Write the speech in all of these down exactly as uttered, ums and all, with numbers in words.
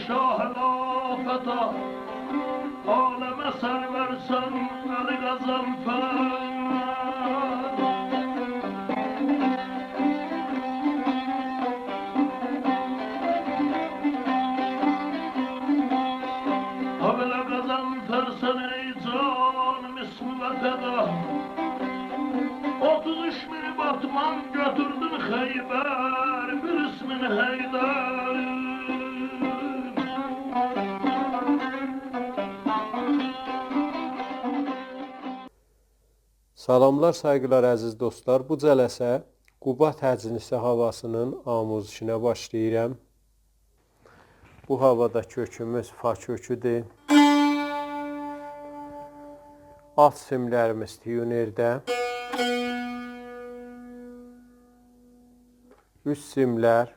شاه لافت‌ها، عالمه سرورسن، علی غضنفر. حالا غضنفرسن، ای جانیم، اسم وطنه. اوتوز اوچ مین باتمان گؤتوردون خیبر، بیر اسمین حیدر. سلاملار، سایغیلار، عزیز دوستلار. بو جلسه قباد تجنیسی هاواسینین آموزشینه باشلاییرام. بو هاوادا کؤکوموز فا کؤکودور. آلت سیملریمیز تیونرده. اوست سیملر،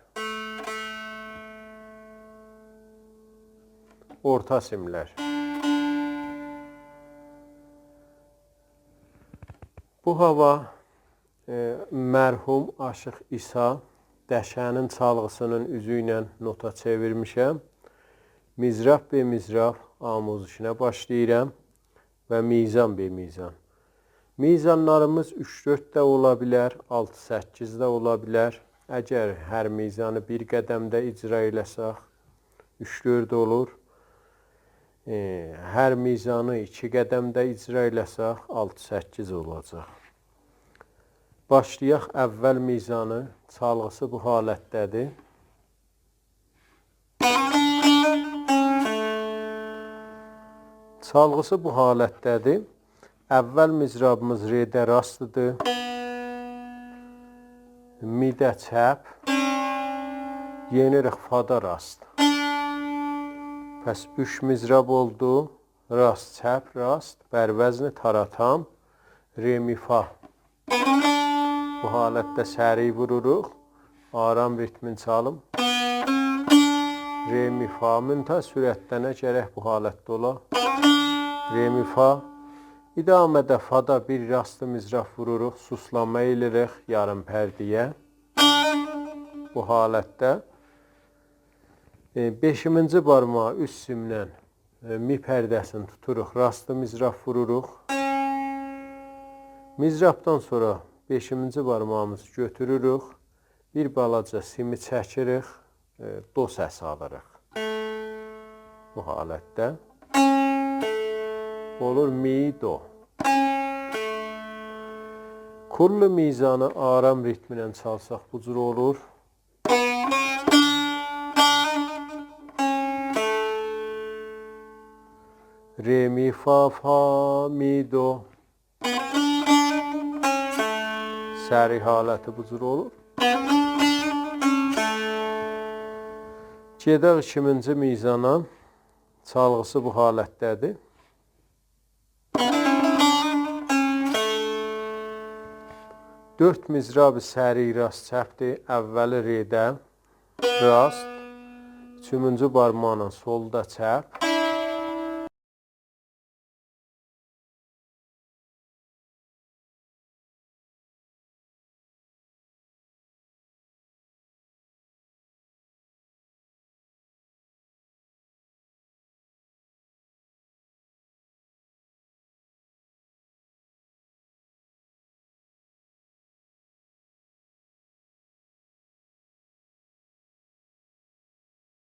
اورتا سیملر. بو هاوا، ائ، مرحوم آشیق عیسی دشه‌نین چالغیسینین اوزو ایله نوتا چئویرمیشم. مضراب به مضراب آموزشینه باشلاییرام و میزان به میزان. میزانلاریمیز اوچ دؤرد ده اولا بیلر، آلتی سککیز ده اولا بیلر. اگر هر میزانی بیر قدمده اجرا ائله‌سک، اوچ دؤرد اولور. ائ، هر میزانی ایکی قدمده اجرا ائله‌سک، آلتی سککیز اولاجاق. باشلایاق، اول میزانی، چالغیسی بو حالتده‌دیر. چالغیسی بو حالتده‌دیر. اول مضرابیمیز رئده راستدیر. می‌ده چپ. یئنیریک فادا راست. پس اوچ مضراب اولدو. راست، چپ، راست. بر وزن تاراتام. رئ، می، فا. بو حالتده سریع ووروروق. آرام ریتمین چالیم. رئ، می، فا. منتها سرعتلنه گرک بو حالتده اولا. رئ، می، فا. ادامه‌ده فادا بیر راست مضراب ووروروق، سوسلامه ائله‌ییریک یاریم پرده‌یه. بو حالتده، ائ، بئشیمینجی بارماغی اوست سیمدن ائ، می پرده‌سینی توتوروق، راست مضراب ووروروق. مضرابدان سونرا بئشیمینجی بارماغیمیزی گؤتوروروک. بیر بالاجا سیمی چکیریک، ائ، دو سسی آلیریق. بو حالتده اولور می، دو. کل میزانی آرام ریتمینن چالساق بو جور اولور. رئ، می، فا، فا، می، دو. سریع حالتی بو جور اولور. گئدک ایکیمینجی میزانا. چالغیسی بو حالتده‌دیر. دؤرد مضراب سریع راست چپدیر. اولی رئده راست. اوچونجو بارماقلا سلدا چپ.